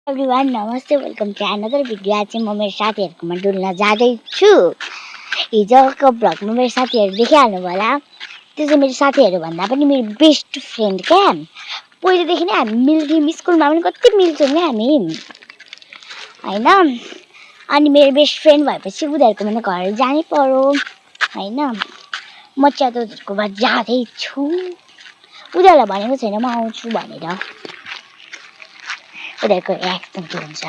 Everyone नमस्ते welcome to another video. आज चाहिँ म मेरो साथीहरूकोमा डुल्न जाँदैछु। हिजोको भ्लगमा मेरो साथीहरू देखिहाल्नु होला। त्यो चाहिँ मेरो साथीहरू भन्दा पनि मेरो बेस्ट फ्रेन्ड क्या। पहिलेदेखि नै हामी मिल्थ्यौँ, स्कुलमा पनि कति मिल्छौँ क्या हामी होइन। अनि मेरो बेस्ट फ्रेन्ड भएपछि उनीहरूको मन घर जानै पर्यो होइन। म चाहिँ उनीहरूकोमा जाँदैछु। उनीहरूलाई भनेको छैन म आउँछु भनेर। उनीहरूको रियाक्सन के हुन्छ।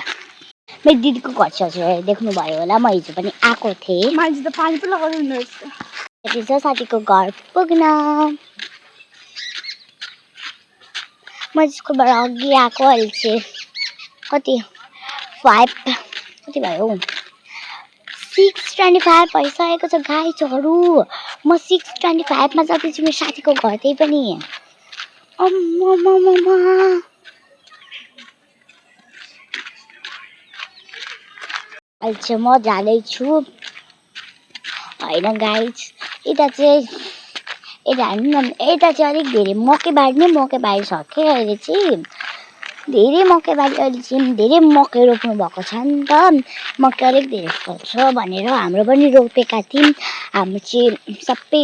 मेरो दिदीको घर छेउछाउ देख्नुभयो होला। म हिजो पनि आएको थिएँ। मान्छे त पानी पो लगाउनु रहेछ। यति छ साथीको घर पुग्न। म स्कुलबाट अघि आएको। अहिले चाहिँ कति 5 कति भयो 6:25 भइसकेको छ गाइजहरू। म 6:25 मा जाँदैछु मेरो साथीको घर। त्यही पनि अम्मममम अहिले चाहिँ म जाँदैछु होइन गाइज। यता चाहिँ अलिक धेरै मकैबारी नै मकैबारी छ कि अहिले चाहिँ धेरै मकैबारी। अहिले चाहिँ धेरै मकै रोप्नु भएको छ नि त। मकै अलिक धेरै फल्छ भनेर हाम्रो पनि रोपेका थियौँ। हाम्रो चाहिँ सबै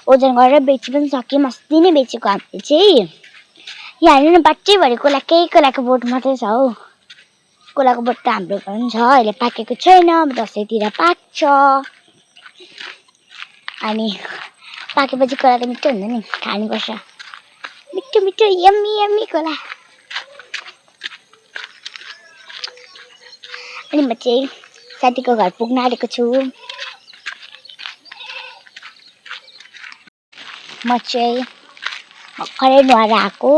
ओजन गरेर बेची पनि सक्यौँ। अस्ति नै बेचेको हामीले चाहिँ। यहाँ हेर्नु न बाटैभरि कोलाको बोट मात्रै छ हौ। कोलाको बोट त हाम्रो पनि छ, अहिले पाकेको छैन। दसैँतिर पाक्छ। अनि पाकेपछि कोला त मिठो हुन्छ नि, खानुपर्छ। मिठो मिठो यम्मी यम्मी कोला। अनि म चाहिँ साथीको घर पुग्न आँटेको छु। म चाहिँ भर्खरै नुहाएर आएको।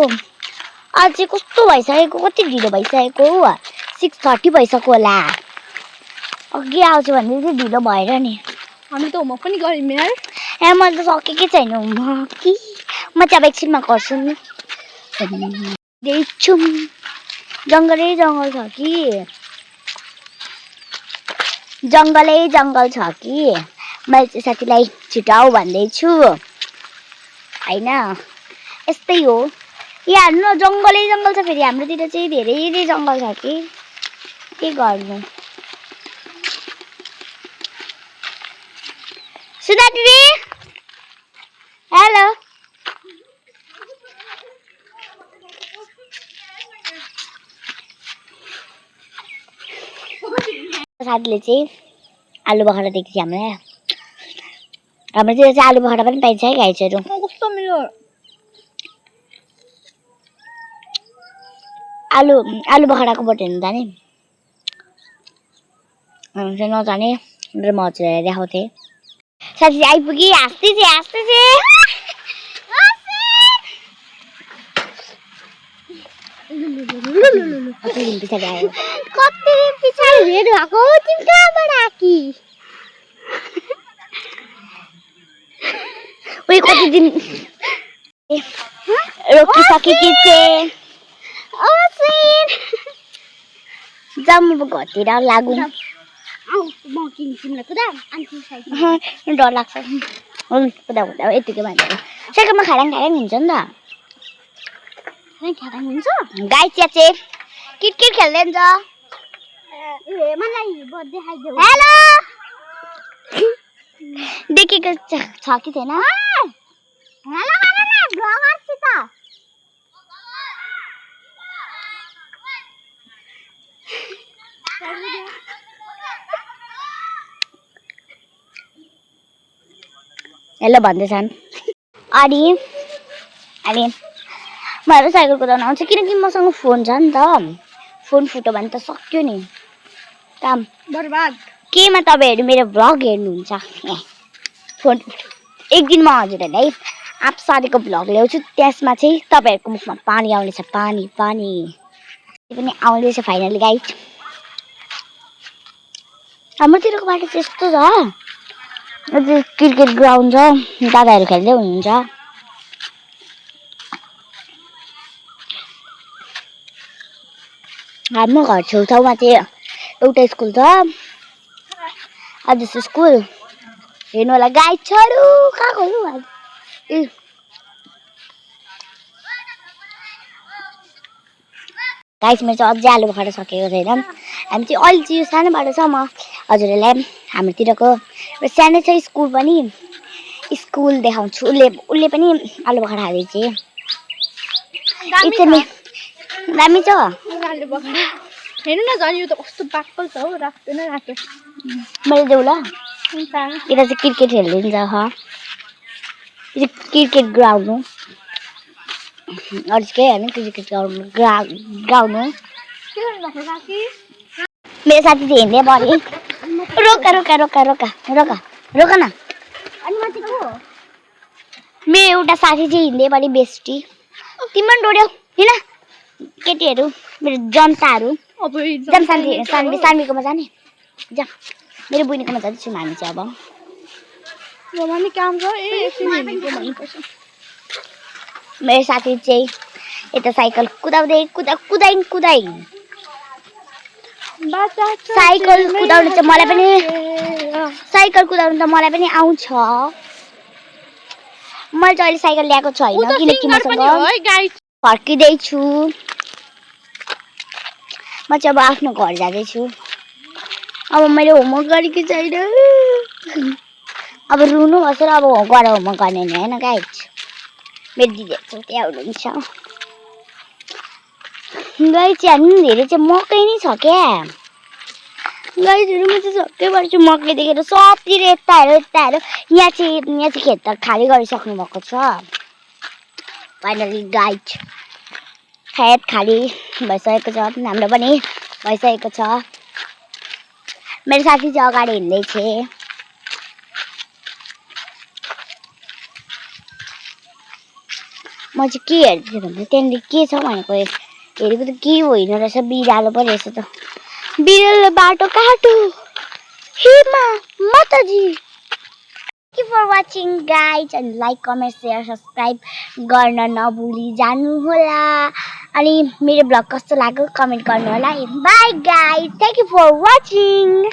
आज चाहिँ कस्तो भइसकेको, कति ढिलो भइसकेको। 6:30 भइसक्यो होला। अघि आउँछु भन्दै चाहिँ ढिलो भएर नि। हामी त होमवर्क पनि गऱ्यौँ यार। ए मैले त सकेकै छैन होमवर्क कि। म चाहिँ अब एकछिनमा गर्छु नि। देखिछु जङ्गलै जङ्गल छ कि। जङ्गलै जङ्गल छ कि। मैले चाहिँ साथीलाई छिटाउ भन्दैछु होइन। यस्तै हो। यहाँ हेर्नु न जङ्गलै जङ्गल छ। फेरि हाम्रोतिर चाहिँ धेरै जङ्गल छ कि के गर्नु। सुधा दिदी हेलो। साथीले चाहिँ आलु बखरा दिएको थियो हामीलाई। हाम्रोतिर चाहिँ आलु बखरा पनि पाइन्छ है गाइजहरू। कस्तो मिल्यो आलु बखराको बोट हेर्नु जाने। हामी चाहिँ नजाने र म हजुरलाई देखाउँथे। साथी चाहिँ आइपुगी। हाँस्दै पछाडि आयो। कति दिन पछाडि भेट भएको। तिमी कहाँबाट आकी? उही कति दिन रोकिसकेकी थिएँ। जाऊँ घरतिर लागौँ। डर लाग्छ कुदा यतिकै भन्छ। साइकलमा खाडाङ हुन्छ नि त। गाई चिया चाहिँ किटकिट खेल्दै हुन्छ। हेलो देखेको छ कि थिएन। हेलो भन्दैछन्। अनि मलाई साइकल कुदाउन आउँछ किनकि मसँग फोन छ नि त। फोन फुट्यो भने त सक्यो नि काम बर्बाद। केमा तपाईँहरू मेरो भ्लग हेर्नुहुन्छ। फोन एक दिन म हजुरहरूलाई आप साथीको भ्लग ल्याउँछु। त्यसमा चाहिँ तपाईँहरूको मुखमा पानी आउनेछ। पानी त्यो पनि आउँदैछ फाइनली गाइज। हाम्रोतिरको बाटो चाहिँ यस्तो छ। अझै क्रिकेट ग्राउन्ड छ। दादाहरू खेल्दै हुनुहुन्छ। हाम्रो घर छेउछाउमा चाहिँ एउटा स्कुल छ। आदर्श स्कुल हेर्नु होला गाइजहरू। कहाँ गयो गाइस मेरो चाहिँ अझै आलु बखरा सकेको छैन हामी चाहिँ अलि चाहिँ यो सानो बाटो छ म हजुरहरूलाई हाम्रोतिरको सानो छ स्कुल पनि स्कुल देखाउँछु उसले पनि आलु बखरा खाँदैछ दामी छ आलु बखरा हेर्नु न झन् यो त कस्तो पाक्कल छ हौ रातो न रातो मैले देऊ ल हुन्छ यता चाहिँ क्रिकेट खेल्दै छ यो क्रिकेट ग्राउन्ड हो अरू चाहिँ केही होइन क्रिकेट ग्राउन्ड हो के गर्नु भएको साथी मेरो साथी चाहिँ हिँड्दै बढी रोका रोका रोका रोका रोका रोका न अनि म चाहिँ को मेरो एउटा साथी चाहिँ हिँड्दै बढी बेस्टी तिमी पनि डोड्यौ हिँड केटीहरू मेरो जनताहरू अब जाम सानवीकोमा जाने जा मेरो बहिनीकोमा जाँदैछौँ हामी चाहिँ अब रोमानी काम छ एकछिन हिँडेको भन्नुपर्छ मेरो साथी चाहिँ यता साइकल कुदाउँदै कुदाइ साइकल कुदाउनु चाहिँ मलाई पनि साइकल कुदाउनु त मलाई पनि आउँछ मैले चाहिँ अहिले साइकल ल्याएको छैन किनकि मसँग फर्किँदैछु म चाहिँ अब आफ्नो घर जाँदैछु अब मैले होमवर्क गरेको छैन अब रुनु बसेर अब गएर होमवर्क गर्ने नि होइन गाइज मेरो दिदीहरू चाहिँ त्यहाँ हुनुहुन्छ गाइज हामी धेरै चाहिँ मकै नै छ क्या गाइजहरू म चाहिँ सबै गर्छु मकै देखेर सबतिर यता हेर यहाँ चाहिँ खेत त खाली गरिसक्नु भएको छ फाइनली गाइज खेत खाली भइसकेको छ हाम्रो पनि भइसकेको छ मेरो साथी चाहिँ अगाडि हिँड्दैछ म चाहिँ के हेर्दैछु भन्दा त्यहाँनिर के छ भनेको हेरेको त के होइन रहेछ बिरालो पो रहेछ त बिरालो बाटो काटो Hema Mataji thank you for watching guys अनि लाइक कमेन्ट सेयर सब्सक्राइब गर्न नभुली जानुहोला अनि मेरो ब्लग कस्तो लाग्यो कमेन्ट गर्नु होला bye guys thank you for watching